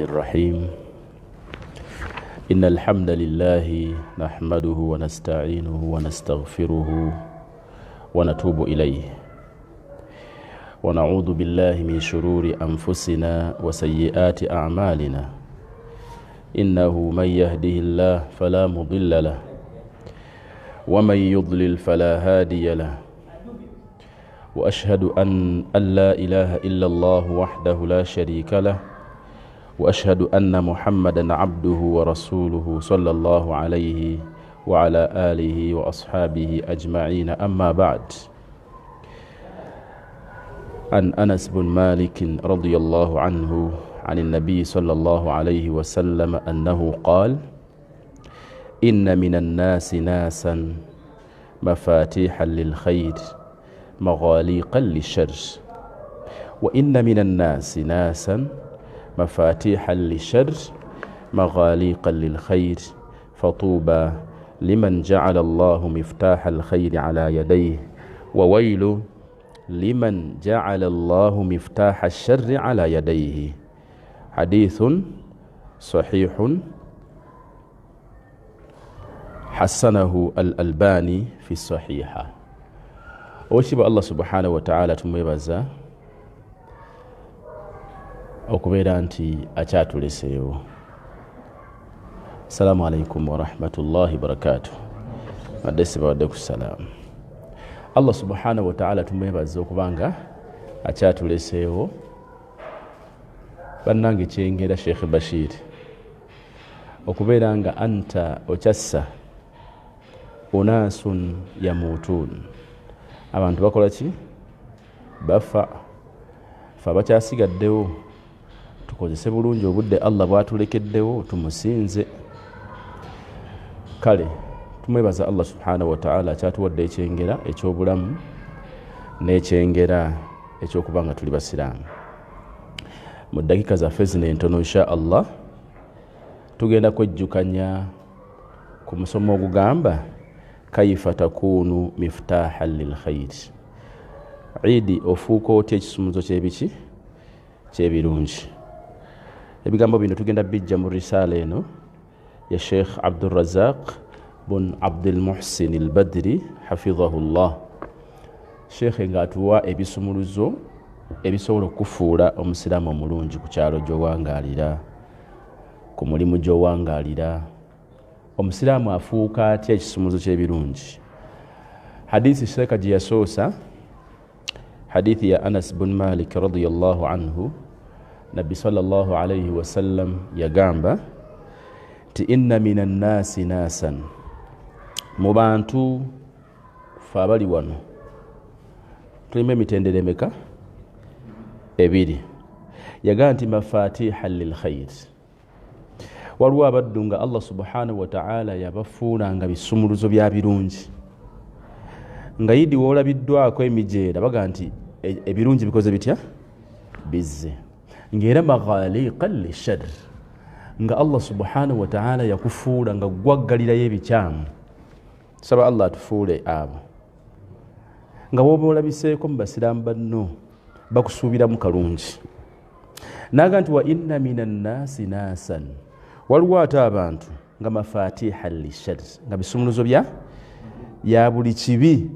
الرحيم. إن الحمد لله نحمده ونستعينه ونستغفره ونتوب إليه، ونعوذ بالله من شرور أنفسنا وسيئات أعمالنا، إنه من يهده الله فلا مضل له ومن يضلل فلا هادي له، وأشهد أن لا إله إلا الله وحده لا شريك له، وأشهد أن محمدا عبده ورسوله صلى الله عليه وعلى آله وأصحابه أجمعين. أما بعد، عن أنس بن مالك رضي الله عنه عن النبي صلى الله عليه وسلم أنه قال: إن من الناس ناسا مفاتيحا للخير مغاليقا للشر، وإن من الناس ناسا مفاتيحا للشر مغاليقا للخير، فطوبى لمن جعل الله مفتاح الخير على يديه، وويل لمن جعل الله مفتاح الشر على يديه. حديث صحيح حسنه الألباني في الصحيحة. Owekitiibwa Allah subhanahu wataala tumwebaza okubeera nti akyatuleseewo. Assalamu alaikum warahmatullahi wabarakatuh. Badde sibawadde ku salaamu. Allah subhanahu wataala tumwebaza okuba nga akyatuleseewo. Bannange, kyengera Sheekh Bashir okubeera nga anta okyassa unasun yamutuun, abantu bakola ki? Bafa. Fe abakyasigaddewo tukozese bulungi obudde Allah bwatulekeddewo, tumusinze. Kale tumwebaza Allah subhanahu wataala akyatuwadde ekyengera ekyobulamu n'ekyengera ekyokuba nga tuli basiraamu. Mu ddakika zaffe zino entono, insha Allah, tugenda kwejjukanya ku musomo ogugamba kaifa takunu miftahan lilkhairi. Idi, ofuuka otya ekisumuzo kyebiki? Kyebirungi. Ebigambo bino tugenda bijja mu risaala eno ya Sheikh Abdurazaq bun Abdulmuhsin Albadri hafizahu llah. Sheekhe ng'atuwa ebisumuluzo ebisobola okufuula omusiraamu omulungi ku kyalo gy'owangaalira, ku mulimu gy'owangaalira. Omusiraamu afuuka atya ekisumuluzo ky'ebirungi? Hadisi sheeka gye yasoosa, hadithi ya Anas bun Malik radiallahu anhu. Nabbi sallallahu alaihi wasallam yagamba nti inna min annaasi naasan, mu bantu fe abali wano tulimu emitendera emeka? Ebiri. Yagamba nti mafatiha lilkhair, waliwo abaddu nga Allah subhanahu wataala yabafuula nga bisumuluzo bya birungi, nga yidi woolabiddwako emijeera baga nti ebirungi bikoze bitya? Bizze. Ngaera maghaliqan lishar, nga Allah subhanahu wataala yakufuula nga gwaggalirayo ebikyamu. Saba Allah atufuule abo nga woba olabiseeko mu basiraamu banno bakusuubiramu kalungi. Naga nti wa inna min annaasi naasan, waliwo ate abantu nga mafatiha lishar, nga bisumuluzo bya ya buli kibi,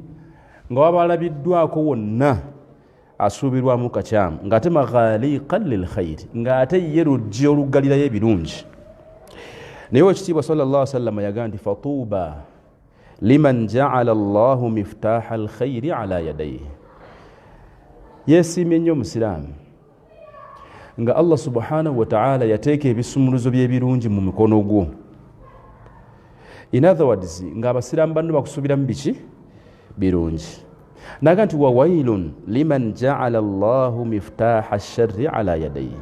nga waba alabiddwako wonna asuubirwamu kakyamu, ng'ate maghaliqan lilkhairi, ng'ate ye luggi oluggalirayo ebirungi. Naye owekitiibwa sal llah sallama yagaa nti fatuuba liman jaala llahu miftaha alkhairi ala yadaihi, yeesiimye nnyo omusiraamu nga Allah subhanahu wataala yateeka ebisumuluzo by'ebirungi mu mikono gwo. In other words, ng'abasiraamu banno bakusuubiramu biki? Birungi. Naga nti wawailun liman jaala llahu miftaha sharri ala yadaihi,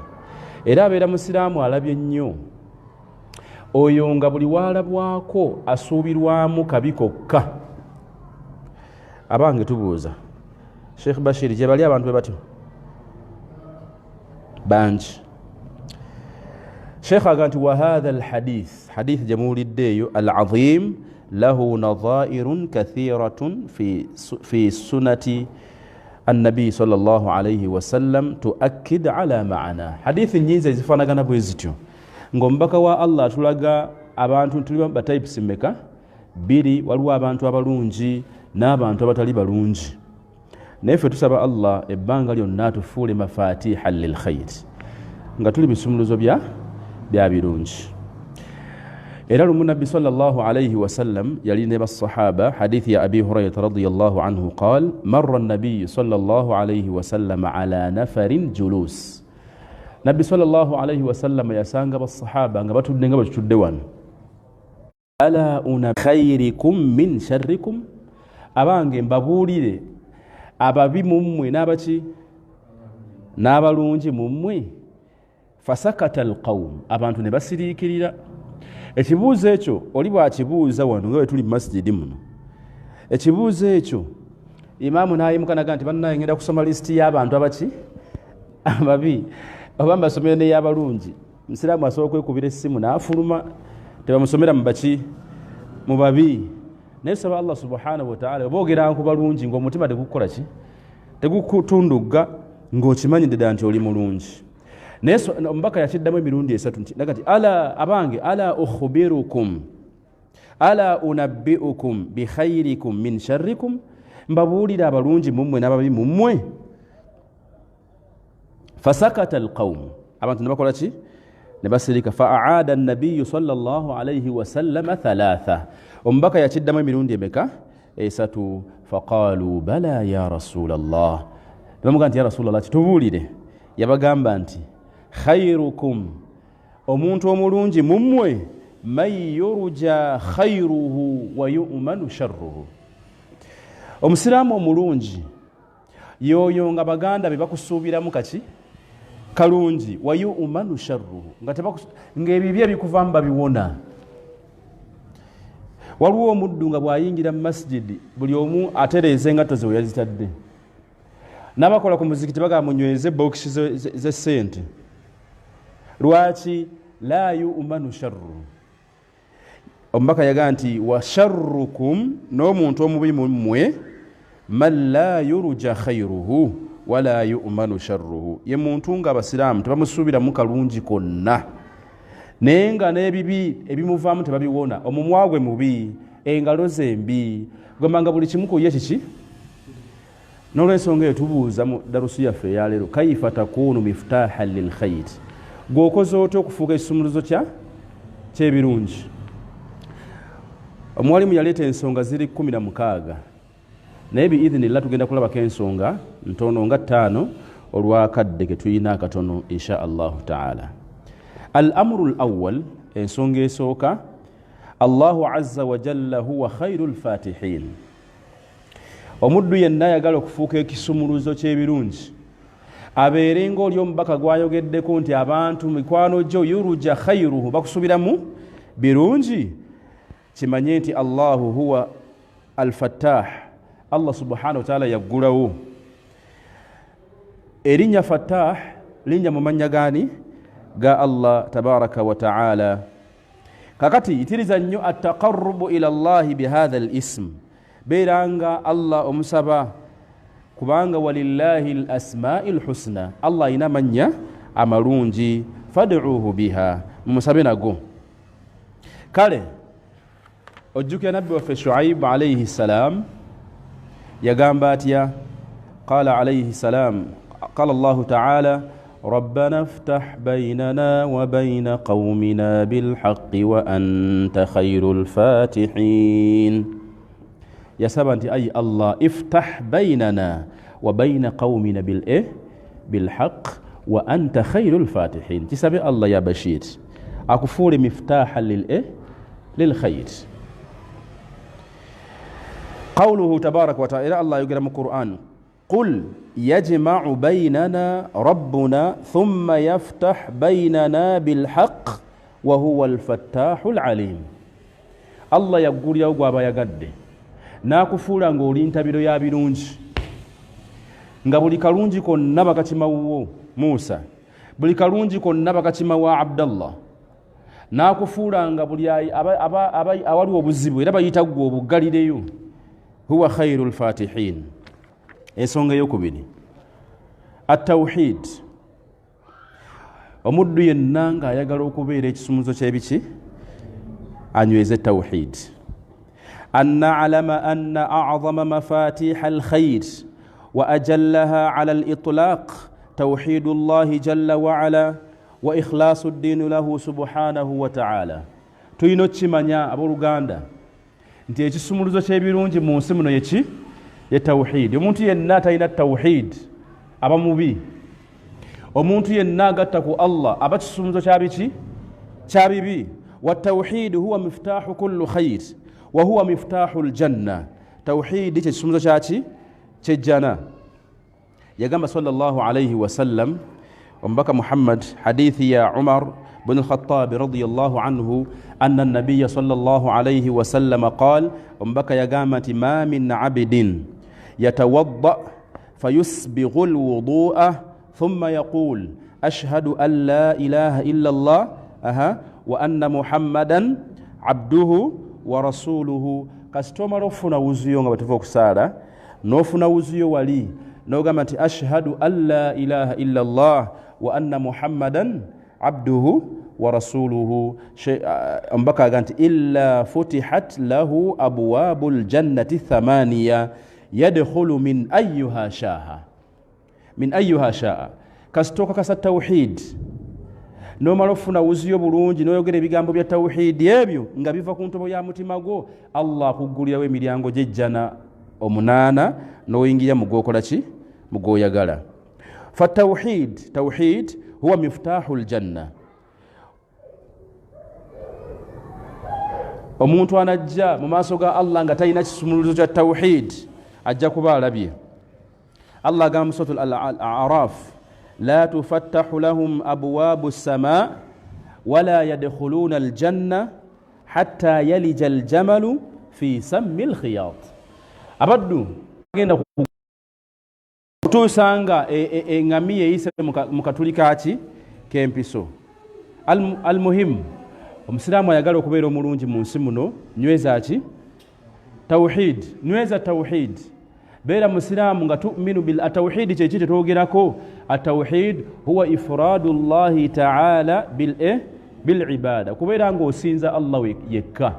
era abeera musiraamu alabye nnyo oyo nga buli waalabwako asuubirwamu kabi kokka. Abange, tubuuza Sheikh Bashir, gye bali abantu be batyo bangi. Sheikh aga nti wahatha alhadith, hadith gye muwulidde eyo, alazim lahu nadhairun kathiratun fi sunati Annabi sallallahu alayhi wasallam tuakkid ala maana. Hadithi nyingi ezifaanagana bwe zityo, ng'omubaka wa Allah atulaga abantu tuli ba types mmeka? Bbiri. Waliwo abantu abalungi n'abantu abatali balungi. Naye ffe tusaba Allah ebbanga lyonna atufuule mafatiha lilkhair, nga tuli bisumuluzo bya birungi. Era lumu Nabbi sallallahu alayhi wasallam yali ne basahaba. Hadithi ya Abi Hurairata radiyallahu anhu, qal marra nabiyu sallallahu alayhi wasallam ala nafarin julus. Nabbi sallallahu alayhi wasallam yasanga basahaba nga batudde nga batutudde wano. Ala una khairikum min sharrikum, abange mbabuulire ababi mummwe n'abaki n'abalungi mummwe? Fasakata alqaum, abantu ne basiriikirira. Ekibuuzo ekyo oli bwakibuuza wano nga bwe tuli mu masijidi muno, ekibuuzo ekyo imaamu n'ayimuka naga nti bannaye, ngenda kusoma lisiti y'abantu abaki ababi oba mbasomere n'ey'abalungi. Musiraamu asobola okwekubira essimu n'afuluma, tebamusomera mu baki, mu babi. Naye saba Allah subhanahu wataala oba ogera ku balungi ng'omutima tegukukola ki, tegukutundugga, ng'okimanyi ddala nti oli mulungi. Naye omubaka yakiddamu emirundi esatu nti nti ala, abange, ala ukhbirukum, ala unabbiukum bikhairikum min sharrikum, mbabuulire abalungi mummwe n'ababi mummwe? Fasakata alqaum, abantu ne bakola ki? Ne basirika. Faaada nabiyu sallallahu alaihi wasallama thalatha, omubaka yakiddamu emirundi emeka? Esatu. Faqalu bala ya rasula llah, ne bamugamba nti ya rasula llah, kitubuulire. Yabagamba nti khairukum, omuntu omulungi mummwe, man yurja khairuhu wa yumanu sharruhu, omusiraamu omulungi yoyo nga baganda be bakusuubiramu kaki kalungi, wa yumanu sharruhu, ng'ebibi ebikuvamu babiwona. Waliwo omuddu nga bw'ayingira mu masijidi buli omu atereeza engatto ze we yazitadde, n'abakola ku muzikiti bagamba munyweze bokisi z'essente. Lwaki? La yumanu sharruhu. Omubaka yagaa nti wa sharrukum, n'omuntu omubi mummwe, man la yurja khairuhu wala yumanu sharruhu, ye muntu nga abasiraamu tebamusuubiramu kalungi konna, naye nga n'ebibi ebimuvaamu tebabiwona. Omumwa gwe mubi, engalo ze mbi, gamba nga buli kimu ku ye kiki. N'olwensonga eyo tubuuza mu darusu yaffe eyaleero, kaifa takunu miftahan lilkhair, gweokoze otya okufuuka ekisumuluzo kyebirungi? Omuwalimu yaleeta ensonga ziri 16, naye biidhinillah tugenda kulabako ensonga ntono nga ttaano olwakadde ke tulina akatono, insha allahu taala. Al amuru l awal, ensonga esooka, Allahu azza wajalla huwa khairu lfatihin. Omuddu yenna ayagala okufuuka ekisumuluzo ky'ebirungi abeere ngaoli omubaka gwayogeddeko nti abantu mikwano gyo yuruja khairuhu, bakusubiramu birungi, kimanye nti Allahu huwa alfattah, Allah subhanahu wataala yaggulawo. Erinnya Fattah linnya mu mannya gaani? Ga Allah tabaraka wa taala. Kakati yitiriza nnyo ataqarubu ila llahi bihatha l ism, beera nga Allah omusaba, kubanga walillahi l asmai lhusna, Allah ayina amannya amalungi, faduuhu biha, mumusabe nago. Kale ojjukira nabbi waffe Shuaibu alaihi ssalam yagamba atya? Qala alaihi salam, qala Allahu taala rabbana افتح بيننا وبين قومنا بالحق وأنت خير الفاتحين. Yasaba nti ayi Allah, iftah bainana wa baina qaumina bil bilhaq wa anta khairu lfatihin. Kisabe Allah ya Bashir akufuule miftaha lilkhair. Qawluhu tabaraka wataala, era Allah ayogera mu Quran, qul yajmau bainana rabbuna thumma yaftah bainana bilhaq wa huwa alfattahu alalim. Allah yaggulirawo gwaba yagadde n'akufuula ng'oli ntabiro ya birungi, nga buli kalungi konna bakakimawuwo Musa, buli kalungi konna bakakima wa Abdallah, n'akufuula nga buli awali obuzibu era bayita ggwe obuggalireyo. Huwa khairu lfatihin. Ensonga eyokubiri, atawhid. Omuddu yenna ng'ayagala okubeera ekisumuzo ky'ebiki, anyweze tawhid. An nalama anna acdama mafatiha alkhair wa ajallaha ala alitlaq tawhidu llahi jalla waala wa ikhlasu ddiinu lahu subhanahu wataala. Tulina okukimanya, abooluganda, nti ekisumuluzo ky'ebirungi mu nsi muno yeki? Ye tawhidi. Omuntu yenna atalina tawhid aba mubi. Omuntu yenna agatta ku Allah aba kisumuluzo kyabiki? Kyabibi. Watawhidi huwa miftahu kullu khair wa huwa miftahu ljanna. Tawhidi kyekisumuluzo kyaki? Kyejjana. Yagamba sallallahu alaihi wasallam omubaka Muhammad, hadithi ya Umar bnu Lkhatabi radiallahu anhu, anna nabiya sallallahu alaihi wasallama qal, omubaka yagamba nti ma min abidin yatawadda fayusbighu lwudua thumma yaqul ashhadu an la ilaha illa llah aha wa anna Muhammadan abduhu wa rasuluhu. Kasita omala okufuna wuzuyo nga bwetuva okusaala, n'ofuna wuzuyo wali n'ogamba nti ashhadu an la ilaha illa llah wa anna Muhammadan abduhu wa rasuluhu, omubaka aga nti illa futihat lahu abwabu ljannati thamaniya yadkhulu min ayuha shaha, min ayuha shaa. Kasita okakasa tawhid nomala okufuna wuziyo bulungi noyogera ebigambo bya tawhidi ebyo nga biva ku ntobo ya mutima gwo, Allah akuggulirawo emiryango gyejjana omunaana noyingira mugwokola ki? Mugwoyagala. Fatawhid, tawhid huwa miftahu ljanna. Omuntu anajja mu maaso ga Allah nga talina kisumuluzo kya tawhid ajja kuba alabye. Allah agamba mu Surat Al Araf, la tufattahu lahum abwabu ssama wala yadkhuluna aljanna hatta yalija aljamalu fi sammi lkhiyat. Abaddu agenda kutuusa nga eŋŋamiya eyise mu katuli kaki? Kempiso. Almuhimu, omusiraamu ayagala okubeera omulungi mu nsi muno, nyweza ki? Tawhid. Nyweza tawhid. Beera musiraamu nga tuminu bil atawhidi. Kyeki kyetwogerako? Atawhid huwa ifradu llahi taala bil ibada, kubeera ngaosinza Allah yekka.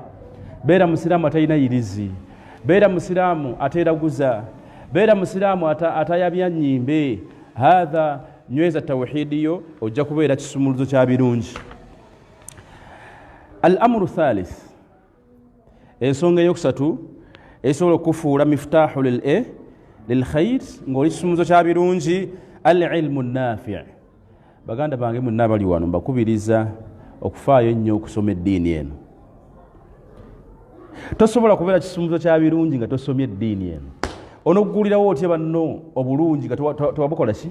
Beera musiraamu atalina yirizi, beera musiraamu ateraguza, beera musiraamu atayabya nyimbe. Hatha nyweza tawhidi yo, ojja kubeera kisumuluzo kya birungi. Al amuru thalith, ensonga eyokusatu esobola okufuula mifutahu lilkhair, ngaoli kisumuluzo kya birungi, al ilmu nafi. Baganda bange mwenna abali wano, mbakubiriza okufaayo ennyo okusoma eddiini eno. Tosobola kubeera kisumuluzo kya birungi nga tosomye eddiini eno. Onoggulirawo otya banno obulungi nga tewabukola ki?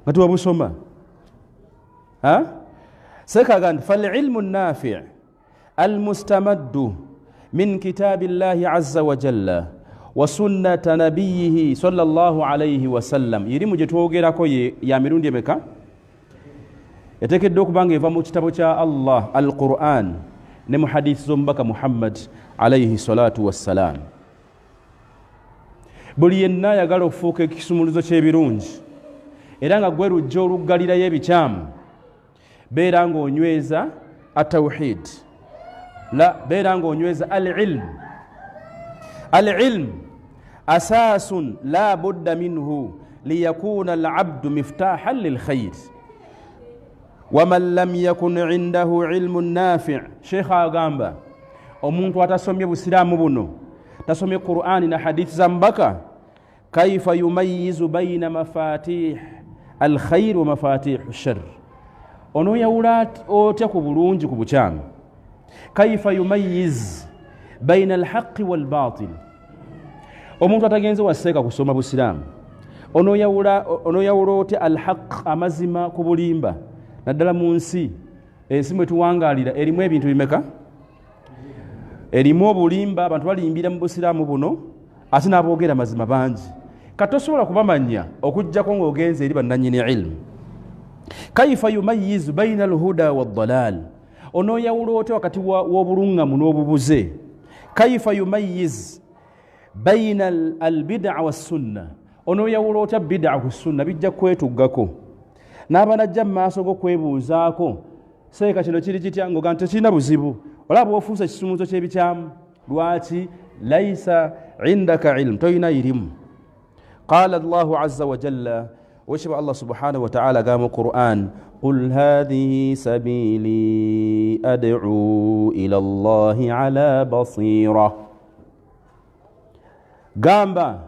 Nga tewabusoma? Sekaga nti falilmu nafi almustamaddu min kitabi llahi azza wa jalla wa sunnata nabiyihi sallallahu alaihi wasallam. Irimu gye twogerako ya mirundi emeka? Yateekeddwa okuba nga eva mu kitabo kya Allah al Quran ne mu hadisi z'omubaka Muhammad alaihi salatu wassalam. Buli yenna ayagala okufuuka ekisumuluzo ky'ebirungi era nga gwe lujja oluggalirayo ebikyamu, beera ng'onyweza atawhid, la beera ng'onyweza al ilm. Al ilm asasun la budda minhu liyakuna alabdu miftahan lilkhair, waman lam yakun indahu ilmu nafi. Sheekha agamba omuntu atasomye busiraamu buno, tasomye Qur'ani na hadithi za mubaka, kaifa yumayizu baina mafatih alkhair wa mafatihu shar? Onoyawula otya ku bulungi ku bukyamu? Kaifa yumayiz baina alhaqi walbatil? Omuntu atagenze waseeka kusoma busiraamu, onoyawula otya alhaq, amazima, ku bulimba? Naddala mu nsi, ensi mwe tuwangalira erimu ebintu bimeka? Erimu obulimba, abantu balimbira mu busiraamu buno, ate n'aboogera mazima bangi. Katosobola kubamanya okugjako ng'ogenze eri bannanyini ilmu. Kaifa yumayizu baina alhuda waddalal? Onoyawula otya wakati w'obuluŋŋamu n'obubuze? Kaifa yumayiz Baina albida wassunna, onooyawula otya bida ku sunna? Bijja kwetuggako n'aba najja mu maaso go kwebuuzaako, seeka kino kiri kitya, ngoga nti tekirina buzibu. Olaba ofuusa ekisumuzo ky'ebikyamu. Lwaki? Laisa indaka ilmu, tolina irimu. Qala Allahu azza wa jalla, owekitiibwa Allah subhanahu wataala agamba mu Quran, qul hathihi sabili ad'u ila Llahi ala basira. Gamba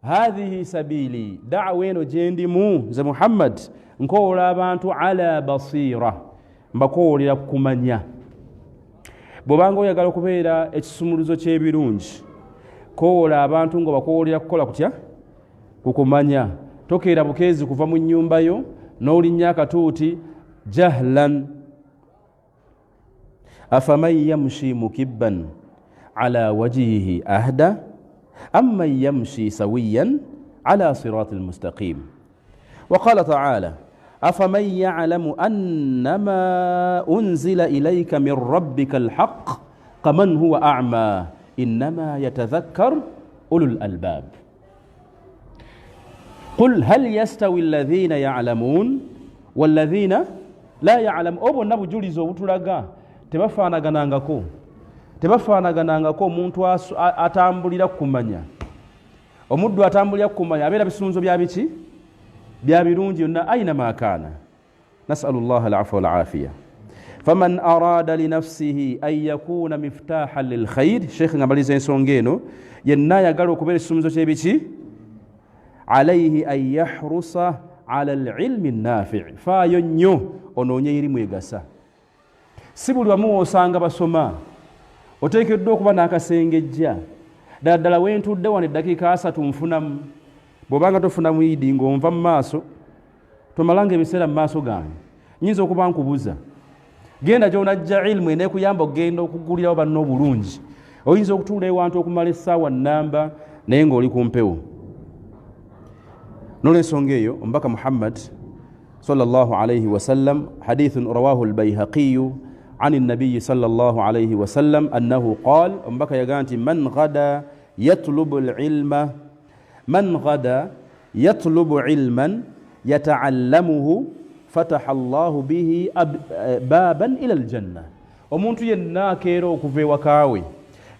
hathihi sabili, da'wa eno gyendimu nze Muhammad nkowoola abantu ala basira, mbakowoolera kukumanya. Bw'obanga oyagala okubeera ekisumuluzo ky'ebirungi, kowoola abantu nga obakowoolera kukola kutya? Kukumanya. Tokeera bukeezi kuva mu nnyumba yo n'olinnya akatuuti jahlan. Afaman yamshi mukibban ala wajihihi ahda amman yamshi sawiyan ala sirati lmustaqim. Waqala taala afaman yalamu annama unzila ilaika min rabbika alhaq kaman huwa ama innama yatadhakkar ulul albab. Qul hal yastawi alladhina yalamun walladhina la yalamun. Obwo bonna bujulizi obutulaga tebafaanaganangako, tebafaanaganangako. Omuntu atambulira kumanya, omuddu atambulira kumanya abeera bisunzo bya biki? Bya birungi yonna aina makaana. Nasalu llaha alafwa walafiya. Faman arada linafsihi an yakuna miftahan lilkhair, sheikh nga maliza ensonga eno, yenna ayagala okubeera ekisumuzo ky'ebiki, alaihi an yahrusa ala lilmi nafi, faayo nnyo onoonye irimu egasa. Si buli wamu woosanga basoma, oteekeddwa okuba n'akasengejja. Ddala ddala wentudde wano eddakiika 30 nfunamu. Bw'obanga tofunamu idi ng'onva mu maaso, tomalanga ebiseera mu maaso gange, nyinza okuba nkubuza. Genda gy'onajja ilimu eneekuyamba okugenda okugulirawo banna obulungi. Oyinza okutuula ewantu okumala essaawa nnamba naye ng'oli ku mpewo. N'olwensonga eyo omubaka Muhammad sallallahu alaihi wasallam, hadithun rawahu lbaihaqiyu an nabiyi sallallahu alaihi wasallam annahu qal, omubaka yagaa nti man gada yatlubu lilma, man gada yatlubu ilman yataallamuhu fataha Allahu bihi baban ila aljanna. Omuntu yenna akeera okuva ewakaawe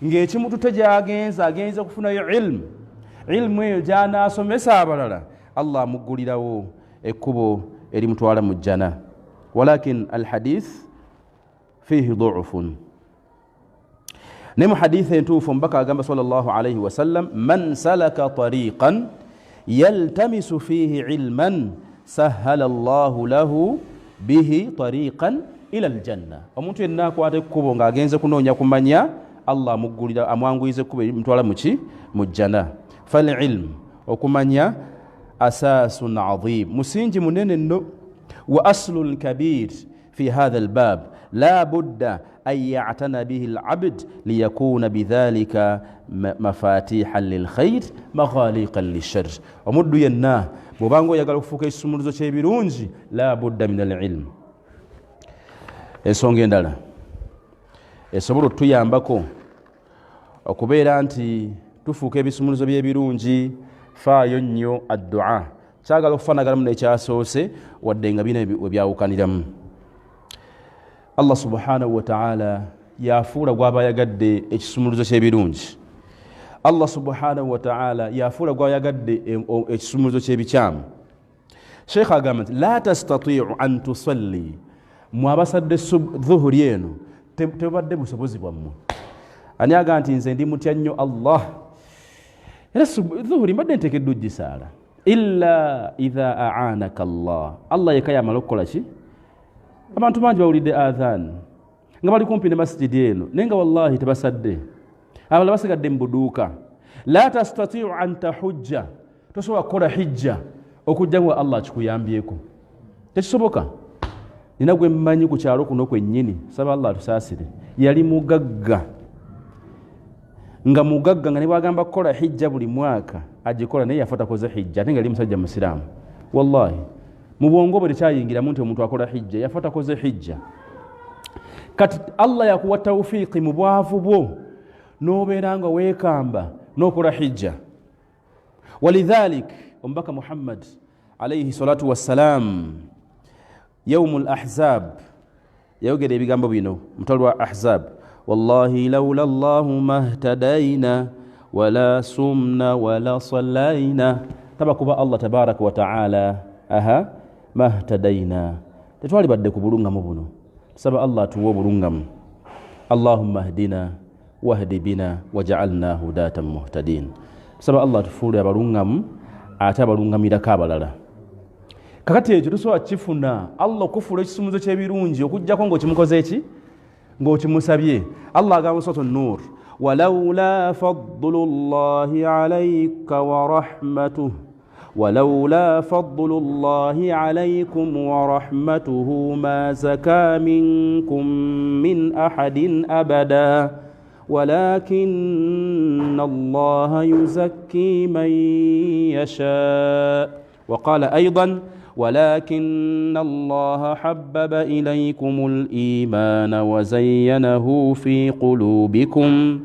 ng'ekimutute gy'agenze agenze kufunayo ilmu, ilmu eyo gy'anaasomesa abalala, Allah amuggulirawo ekkubo erimutwala mu jjana. Walakin alhadith fihi duufun, naye mu hadithi entuufu omubaka agamba sallallahu alaihi wasallam, man salaka tariqan yaltamisu fihi ilman sahala Allahu lahu bihi tariqan ila aljanna. Omuntu yenna akwata ekkubo ng'agenze kunoonya kumanya, Allah amuggulira, amwanguyiza ekkubo erimutwala muki? Mu jjana. Falilmu, okumanya, asasun adhim, musingi munene nno, wa aslun kabir fi hatha albab la budda an yatana bihi alabd liyakuna bidhalika mafatihan lilkhair maghaliqan lishar. Omuddu yenna bw'obanga oyagala okufuuka ekisumuluzo ky'ebirungi, la budda min alilmu. Ensonga endala esobola otuyambako okubeera nti tufuuka ebisumuluzo by'ebirungi, faayo nnyo addua. Kyagala okufaanaganamu n'ekyasoose, wadde nga bina webyawukaniramu. Allah subhanahu wataala yafuula gwaba ayagadde ekisumuluzo ky'ebirungi, Allah subhanahu wataala yafuula gwayagadde ekisumuluzo ky'ebikyamu. Sheikh agamba nti la tastatiu an tusalli, mwe abasadde dhuhuri eno tebadde busobozi bwammwe. Ani agamba nti nze ndi mutya nnyo Allah, era dhuhuri mbadde nteekeddwa ogisaala, illa idha aanaka Allah, Allah yekka yamala okukola ki? Abantu bangi bawulidde adhan nga bali kumpi ne masijidi eno, naye nga wallahi tebasadde, abalala basigadde mu buduuka. La tastatiu an tahujja, tosobola kukola hijja okujja nga Allah akikuyambyeko, tekisoboka. Nina gwe mmanyi ku kyalo kuno kwennyini, saba Allah atusaasire, yali mugagga nga mugagga, nga ne bwagamba kukola hijja buli mwaka agikola, naye yafa takoze hijja, ate nga yali musajja musiraamu. Wallahi mu bwongo bwe tekyayingiramu nti omuntu akola hijja, yafa takoze hijja. Kati Allah yakuwa tawfiiki mu bwavu bwo n'obeera nga weekamba N'okola hijja. Walidhalik omubaka Muhammad alaihi salatu wassalam yaumu l ahzab yayogera ebigambo bino, mutalo lwa Ahzab: "Wallahi laula llahu mahtadaina wala sumna wala sallaina." Taba kuba Allah tabaraka wa taala, aha, mahtadaina, tetwalibadde ku bulungamu buno. Tusaba Allah atuwe obulungamu. Allahumma hdina wahdi bina wajaalna hudatan muhtadin. Tusaba Allah tufuule abalungamu ate abalungamirako abalala. Kakati ekyo tosobola kukifuna, Allah okufuula ekisumuzo ky'ebirungi, okugjako ng'okimukoze eki, ng'okimusabye. Allah agamba Suratu Nur: "Walaula fadlu llahi alaika wa rahmatuh, walaula fadlu llahi alaikum wa rahmatuhu ma zaka minkum min ahadin abada walakin allaha yuzakki man yasha." وقال أيضا: "ولكن الله حبب إليكم الإيمان وزينه في قلوبكم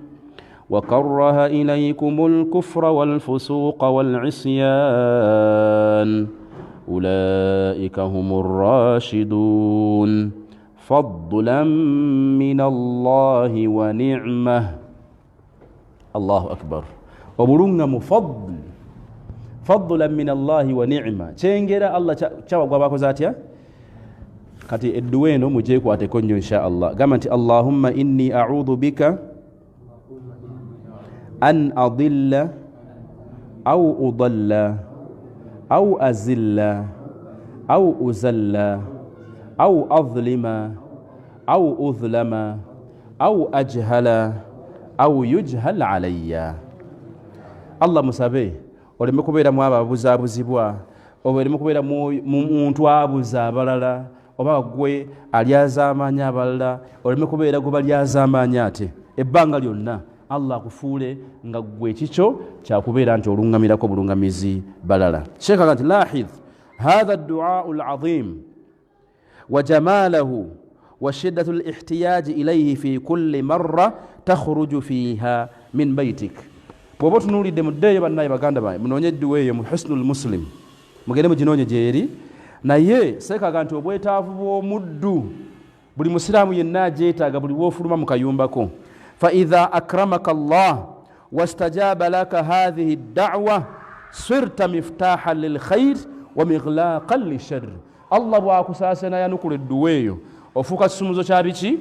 وكره إليكم الكفر والفسوق والعصيان أولئك هم الراشدون فضلا من الله ونعمة." الله أكبر. Obulungamu fadl, fadlan min Allahi wa nicma, kyengera Allah kyawagwa bakoze atya. Kati edduwa eno mugyekwateko nnyo insha Allah. Gamba nti: "Allahumma inni audhu bika an adilla au udalla au azilla au uzalla au adhlima au udhlama au ajhala au yujhal alayya." Allah musabe oleme kubeeramu abo ababuzaabuzibwa, oba oleme kubeera mu muntu abuza abalala, oba gwe alyazaamaanyi abalala, oleme kubeera gwe balyazaamaanyi. Ate ebbanga lyonna Allah akufuule nga gwe ekikyo kyakubeera nti olungamirako bulungamizi balala. Sheekh nti: "Lahidh hatha dduau lazim wa jamalahu wa shiddatu lihtiyaji ilaihi fi kulli marra takhruju fiha min baitik." Bw'oba otunuulidde, muddeeyo bannaye, baganda bange, munoonye edduwa eyo mu Hisnu Lmuslim, mugende muginoonye gyeri. Naye seekaga nti obwetaavu bw'omuddu, buli musiraamu yenna agyetaaga buli woofuluma mu kayumbako. "Faidha akramaka llah wastajaba laka hathihi ddawa sirta miftahan lilkhair wa miglaqan lishar." Allah bwakusaasa nayanukula edduwa eyo, ofuuka kisumuzo kya biki?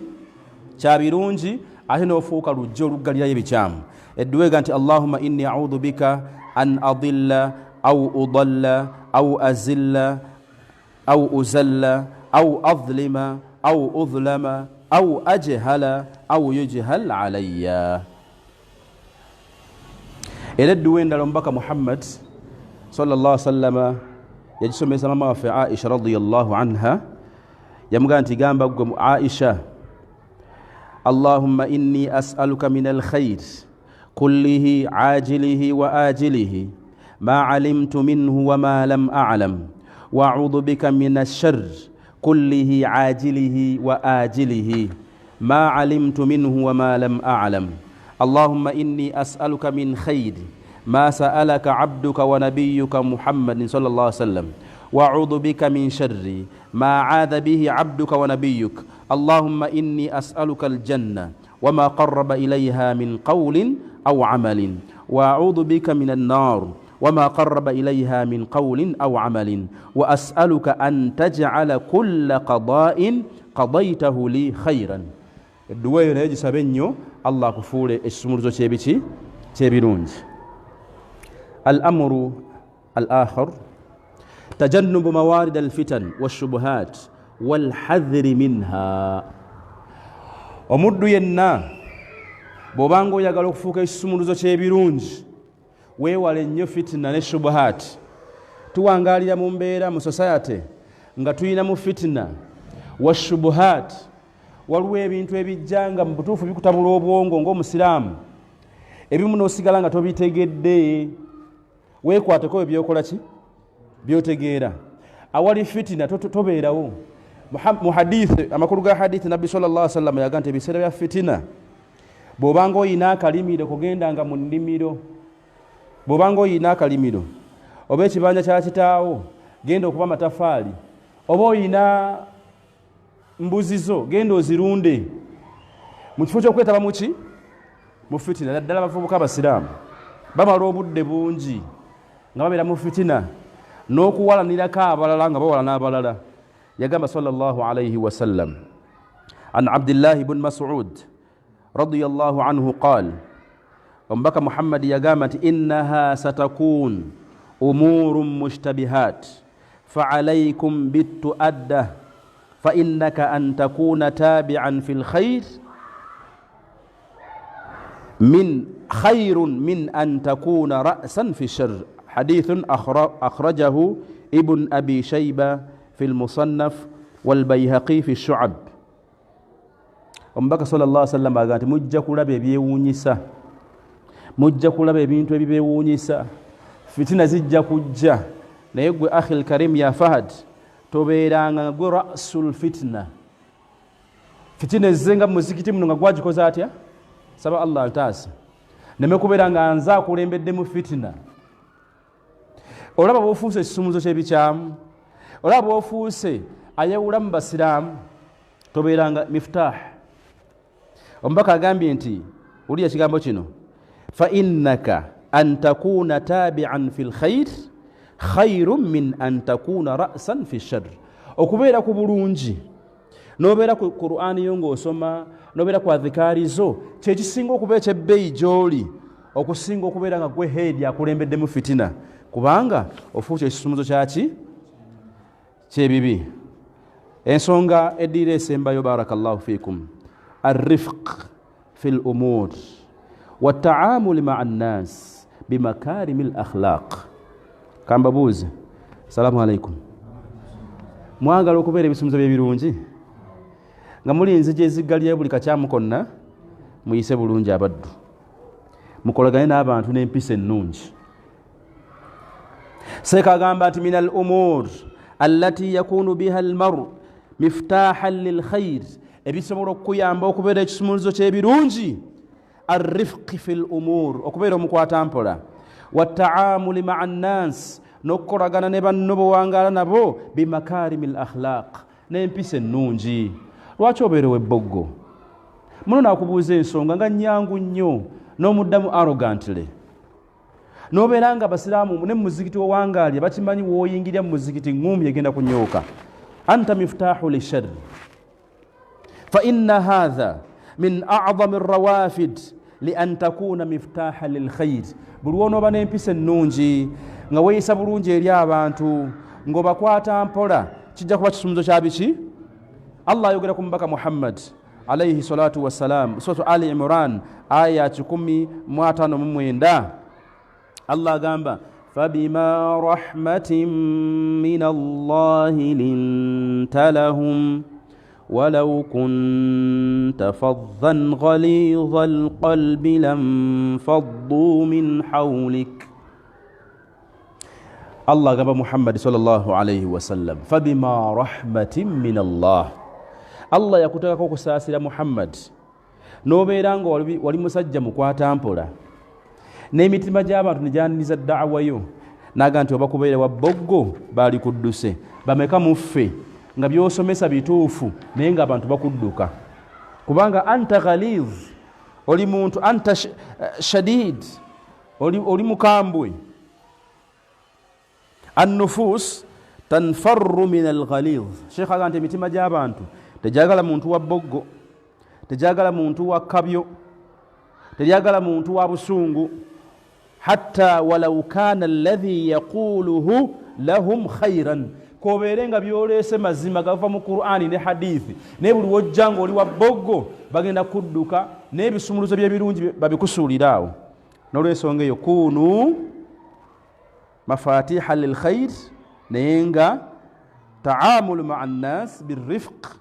Kya birungi, ate n'ofuuka lujja oluggalirayo ebikyamu. Edduwa ega nti: "Allahumma inni audhu bika an adilla au udalla au azilla au uzalla au adhlima au udhlama au ajhala au yujhal alayya." Era edduwa endala omubaka Muhammad sallallahu sallama yagisomesa mama waffe Aisha radiallahu anha. Yamugamba nti: "Gamba gwe Aisha, allahumma inni asaluka min alkhair kullihi ajilihi wa ajilihi ma alimtu minhu wama lam alam, wa audhu bika min alshar kullihi ajilihi wa ajilihi ma alimtu minhu wama lam alam. Allahumma inni asaluka min khairi ma saalaka abduka wa nabiyuka Muhammadin sallallahu alaihi wasallam, wa audhu bika min sharri ma aadha bihi abduka wa nabiyuk. Allahumma inni asaluka aljanna wama qaraba ilayha min qawlin au amalin, wa audhu bika min annar wama qaraba ilayha min qawlin au amalin, wa asaluka an taj'ala kulla qada'in qadaytahu li khairan." Edduwa eyo naye gisabe nnyo, Allah akufuule ekisumuluzo kyebiki? Kyebirungi. Al amuru al akhar: tajannubu mawarid alfitan washubuhat walhadhiri minha. Omuddu yenna bw'obanga oyagala okufuuka ekisumuluzo ky'ebirungi, weewale nnyo fitina ne shubuhat. Tuwangaalira mu mbeera mu society nga tulina mu fitina washubuhat. Waliwo ebintu ebijja nga mu butuufu bikutabula obwongo ng'omusiraamu, ebimu n'osigala nga tobitegedde. Weekwateko ebyokola ki byotegeera. Awali fitina tobeerawo. Mu hadithi, amakulu ga hadithi, nabbi salla sallam yaga nti ebiseera bya fitina, bw'obanga oyina akalimiro, kugendanga mu nnimiro. Bw'obanga oyina akalimiro oba ekibanja kya kitaawo, genda okuba amatafaali, oba oyina mbuzi zo, genda ozirunde, mu kifo ky'okwetaba muki mu fitina. Naddala abavubuka abasiraamu bamala obudde bungi nga babeera mu fitina n'okuwalanirako abalala, nga bawala n'abalala. Yagamba sallallahu alaihi wasallam, an Abdillahi bun Masud radiyallahu anhu qal, omubaka Muhammadi yagamba nti innaha satakun umurun mushtabihat faalaikum bituadda fainnaka an takuna tabian fi lkhair min khairun min an takuna rasan fi shar. Hadithun akhrajahu Ibn Abi Shaiba fi lmusannaf walbaihaqi fi shuab. Omubaka sal llah sallam agamba nti mujja kulaba ebyewuunyisa, mujja kulaba ebintu ebibeewuunyisa, fitina zijja kujja. Naye gwe akhi lkarim ya Fahad, tobeeranga gwe rasul fitna. Fitina ezze nga muzikiti muno nga gwagikoze atya? Saba Allah ntaasa neme kubeera nga nze akulembeddemu fitina. Olaba bwofuuse ekisumuzo kyebikyamu, olaba bwofuuse ayawula mu basiraamu, tobeeranga miftah. Omubaka agambye nti wulira ekigambo kino, fa innaka an takuna tabian fi lkhair khairun min an takuna rasan fi shar. Okubeera ku bulungi, nobeera ku Qur'ani yo ng'osoma, nobeera ku adhikaari zo, kyekisinga okuba ekyebbeeyi gy'oli okusinga okubeera nga gwe heedi akulembeddemu fitina, kubanga ofuuka ekisumuzo kyaki kyebibi. Ensonga eddiira esembayo, barakallahu fikum, arrifq fi lumur wataamuli maa nnas bimakarimi l akhlaq. Kambabuuze, assalamu alaikum, mwagala okubeera ebisumuzo byebirungi nga muli enzigi eziggalirayo buli kakyamu konna? Muyise bulungi abaddu, mukolagane n'abantu n'empisa ennungi. Seeka agamba nti min al umur allati yakunu biha almaru miftahan lilkhair, ebisobola okukuyamba okubeera ekisumuluzo ky'ebirungi, arrifqi fi l umur, okubeera omukwatampola, wataamuli maa nnas, n'okukolagana ne banno bowangaala nabo, bimakarimi l akhlaq, n'empisa ennungi. Lwaki obeera ow'ebboggo? Muno nakubuuza ensonga nga nyangu nnyo n'omuddamu arrogantly, nobeera nga abasiraamu ne mumuzikiti owangaalya bakimanyi, wooyingirya mu muzikiti ŋŋumbi egenda kunyooka. Anta miftahu lishar. Fa inna hatha min acdami rawafid lian takuna miftaha lilkhair. Buli wonooba n'empisa ennungi nga weeyisa bulungi eri abantu ng'obakwata mpola, kijja kuba kisumuzo kya biki. Allah ayogera ku mubaka Muhammad alaihi salatu wassalam, suratu Ali Imran aya 159, Allah agamba fabima rahmatin min Allahi linta lahum walau kunta faddan ghalidha alqalbi lanfaddu min hawlik. Allah agamba Muhammadi sallallahu alaihi wasallam, fabima rahmatin min Allah, Allah yakuteekako okusaasira Muhammad, n'obeera nga wali musajja mukwata mpola n'emitima gy'abantu ne gyaniriza daawa yo. Naga nti oba kubeera wa bboggo baali kudduse. Bameka muffe nga byosomesa bituufu naye nga abantu bakudduka kubanga anta ghalidh, oli muntu anta shadid, oli mukambwe. Annufus tanfarru min alghalidh. Sheekh aga nti emitima gy'abantu tegyagala muntu wa bboggo, tegyagala muntu wa kabyo, tegyagala muntu wa busungu, hatta walau kana alladhi yaquluhu lahum khairan. Kobeere nga byoleese mazima gava mu Qur'ani ne hadithi, naye buli wojja nga oli wa bboggo bagenda kudduka n'ebisumuluzo by'ebirungi babikusuulira awo. N'olwensonga eyo, kunu mafatiha lilkhair, naye nga taamulu maa nnas birifq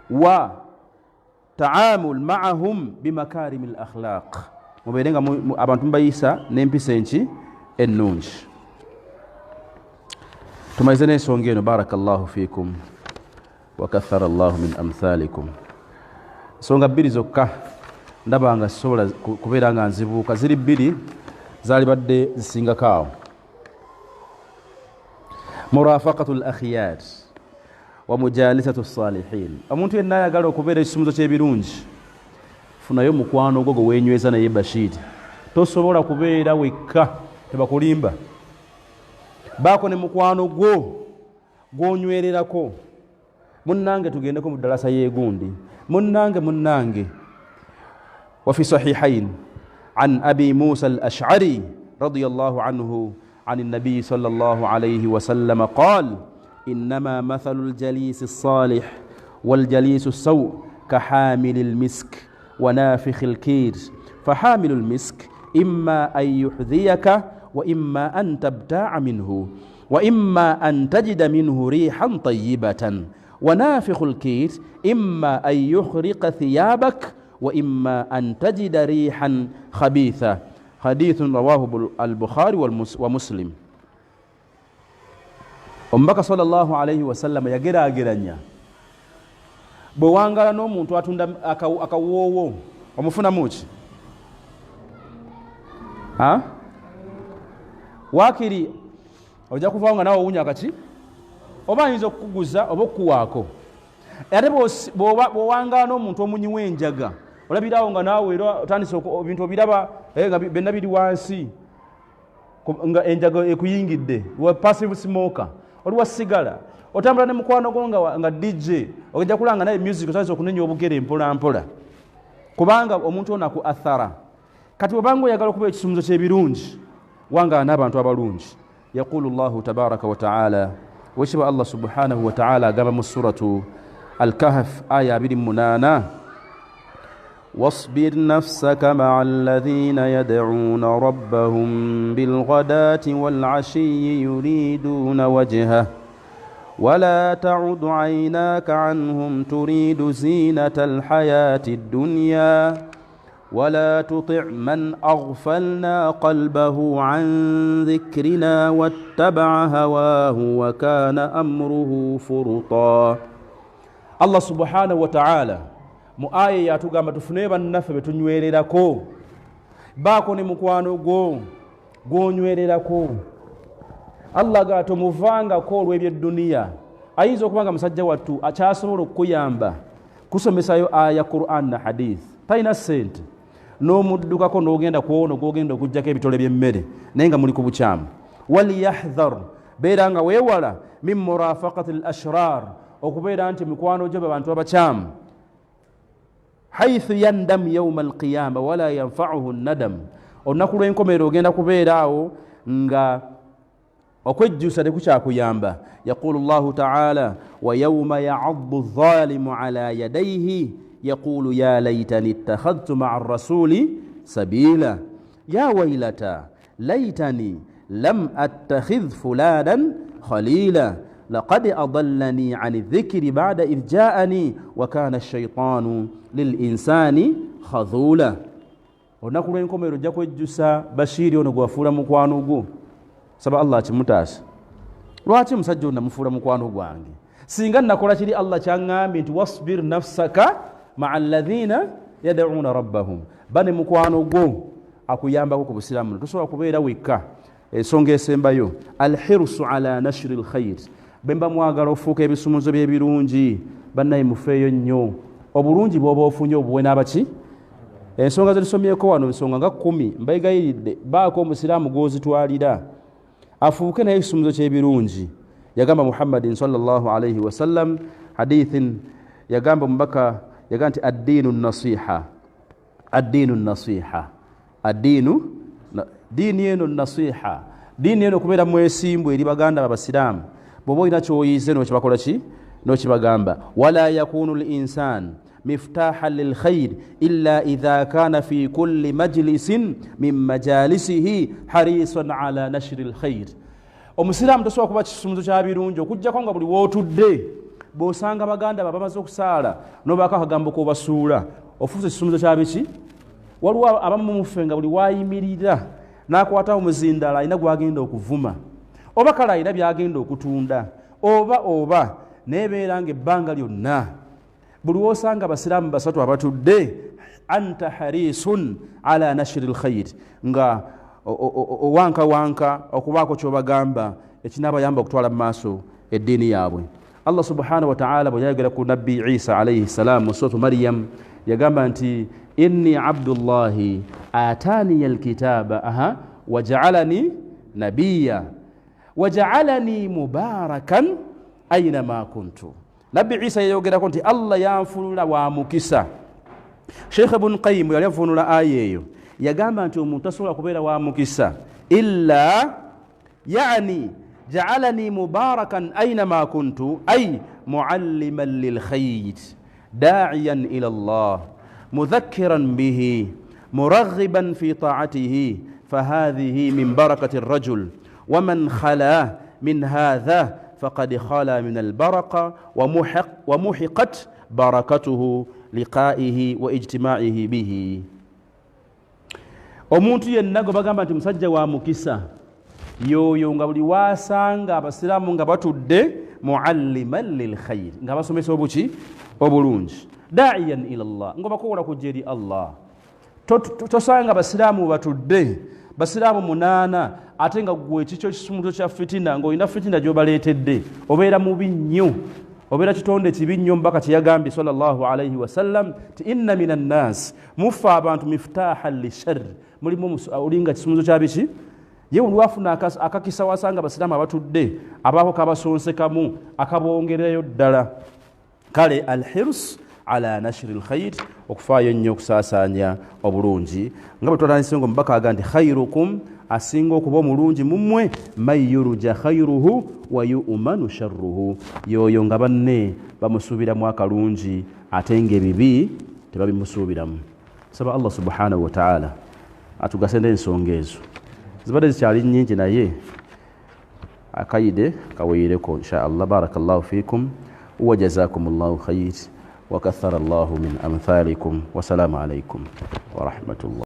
wa taamul maahum bimakarimi l akhlaq, mubeere nga abantu mubayisa n'empisa enki ennungi. Tumalize n'ensonga eno, barakallahu fikum wakathara llahu min amthalikum. Ensonga bbiri zokka, ndaba nga sisobola kubeera nga nzibuuka, ziri bbiri. Zaalibadde zisingako awo. Murafaqatu l akhyar wa mujalisatu salihin. Omuntu yenna ayagala okubeera ekisumuzo ky'ebirungi, funayo mukwano gwo gwe weenyweza naye. Bashiri, tosobola kubeera wekka, tebakulimba. Baako ne mukwano gwo gwonywererako. Munnange, tugendeko mu ddalasa y'egundi, munnange, munnange. Wafi sahihain an Abi Musa al Ashari radiallahu anhu عن النبي صلى الله عليه وسلم قال: إنما مثل الجليس الصالح والجليس السوء كحامل المسك ونافخ الكير، فحامل المسك إما أن يحذيك، وإما أن تبتاع منه، وإما أن تجد منه ريحا طيبة، ونافخ الكير إما أن يحرق ثيابك وإما أن تجد ريحا خبيثة. حديث رواه البخاري ومسلم. Omubaka sallallahu alaihi wasallama yageraageranya bwe wangala n'omuntu atunda akawoowo, omufunamu ki? Waakiri ojja kuvaawo nga nawe owunya akaki, oba ayinza okukuguza oba okukuwaako. Ate bw'owangala n'omuntu omunyi w'enjaga, olabirawo nga naawe era otandise ebintu obiraba nga byonna biri wansi, nga enjaga ekuyingidde. Wa passive smoker, oli wa sigala. Otambula ne mukwano gwo nga DJ, ojja kulanga naye music, otandise okunenya obugere mpola mpola, kubanga omuntu ono aku athara. Kati obanga oyagala okuba ekisumuzo ky'ebirungi, wangala n'abantu abalungi. Yaqulu Llahu tabaraka wa taala, wekiba Allah subhanahu wa taala agamba mu Suratu Alkahf aya 28: واصبر نفسك مع الذين يدعون ربهم بالغداة والعشي يريدون وجهه، ولا تعد عيناك عنهم تريد زينة الحياة الدنيا، ولا تطع من أغفلنا قلبه عن ذكرنا واتبع هواه وكان أمره فرطا. الله سبحانه وتعالى mu aya yatugamba tufune bannaffe betunywererako. Baako ne mukwano gwo gwonywererako. Allah ga tomuvangako olw'ebyedduniya. Ayinza okuba nga musajja wattu akyasobola okukuyamba kusomesayo aya Quran na hadith, talina ssente, n'omuddukako n'ogenda kwono gwogenda okugjako ebitole by'emmere, naye nga muli ku bukyamu. Walyahdhar, beera nga weewala, min murafaqati al ashrar, okubeera nti mikwano gyo be bantu abakyamu. Haithu yandam yauma alqiyama wala yanfauhu nadam. Olunaku lw'enkomerero ogenda kubeera awo nga okwejjusa tekukyakuyamba. Yaqulu Llahu taala: wa yauma yaaddu dhalimu ala yadaihi yaqulu ya laitani ittakhadhtu maa rasuli sabila, ya wailata laitani lam attakhidh fulanan khalila, laqad adallani an dhikri bada idh jaani wa kana shaitanu lilinsani khadhula. Olunaku lw'enkomerero ojja kwejjusa Bashiiri ono gwewafuula mukwano gwo. Saba Allah akimutaasa. Lwaki omusajja ono namufuula mukwano gwange? Singa nakola kiri Allah kyaŋŋambye nti wasbir nafsaka maa alladhina yad'una rabbahum. Ba ne mukwano gwo akuyambako ku busiraamu, tosobola kubeera wekka. Ensonga esembayo, alhirsu ala nashri lkhair. Bwe mba mwagala ofuuka ebisumuzo by'ebirungi, bannaye mufeeyo nnyo. Obulungi bw'oba ofunye obuwe n'abaki. Ensonga zetusomyeko wano ensonga nga 10, mbayigayiridde, baako omusiraamu gw'ozitwalira afuuke naye ekisumuzo ky'ebirungi. Yagamba Muhammadin sallallahu alaihi wasallam hadithin, yagamba omubaka, yagamba nti addiinu nasiha, addiinu nasiha, addiinu, diini eno nasiha, diini eno kubeera mwesimbu eri baganda babasiraamu. Bw'oba olina kyoyize nokibakola ki, nokibagamba. Wala yakunu linsan miftahan lilkhair illa idha kana fi kulli majlisin min majalisihi harisan ala nashri lkhair. Omusiraamu tosobola kuba kisumuzo kya birungi okugjako nga buli wootudde bw'osanga baganda ba bamaze okusaala nobaako akagambo k'obasuula, ofuuse ekisumuzo kya biki. Waliwo abamu muffe nga buli wayimirira n'akwata omuzindaala alina gwagenda okuvuma, oba kale alina byagenda okutunda, oba naye beera nga ebbanga lyonna buli wosanga abasiraamu basatu abatudde, anta harisun ala nashri lkhair, nga Owankawanka okubaako kyobagamba ekinabayamba okutwala mu maaso eddiini yaabwe. Allah subhanahu wataala bwe yayogera ku Nabbi Isa alaihi ssalam mu Suratu Mariyamu, yagamba nti inni abdullahi ataniya alkitaba, aha, wajaalani nabiya wajaalani mubarakan ainama kuntu. Nabbi Isa yeyogerako nti Allah yanfunula wa mukisa. Sheikh Ibn Qayyim yali avunula aya eyo, yagamba nti omuntu tasobola kubeera wa mukisa illa, yani jaalani mubarakan ainama kuntu ay mualliman lilkhair, daiyan ila llah, mudhakiran bihi, muraghiban fi taatihi, fahadhihi min barakati rajul, waman khala min hadha faqad khala min albaraka wamuhiqat barakatuhu liqaihi wa ijtimaihi bihi. Omuntu yenna gwe bagamba nti musajja wa mukisa yoyo nga buli wasanga abasiraamu nga batudde, mualliman lilkhair, nga basomesa obuki obulungi, daiyan ila llah, nga bakowola kujja eri Allah. Tosanga basiraamu batudde, basiraamu 8, ate nga gwe ekikyo kisumuto kya fitina, ng'olina fitina gy'obaleetedde, obeera mubi nnyo, obeera kitonde kibi nnyo. Mubaka kyeyagambye sallallahu alaihi wasallam ti inna min annas, mufa abantu, mifutahan lishar, mulimu olinga kisumuzo kya biki. Ye olwafuna akakisa wasanga abasiraamu abatudde, abaako kabasonsekamu akabongerayo ddala. Kale alhirs ala nashri lkhair, okufaayo ennyo okusaasaanya obulungi, nga bwe twatandise nga omubaka aga nti khairukum, asinga okuba omulungi mummwe, man yurja khairuhu wa yumanu sharruhu, yoyo nga banne bamusuubiramu akalungi ate nga ebibi tebabimusuubiramu. Saba Allah subhanahu wataala atugase n'ensonga ezo, zibadde zikyali nnyingi naye akayide kaweereko insha Allah. Barakallahu fikum wa jazakum llahu khair wa kathara llahu min amthalikum. Wasalaamu alaikum warahmatullah.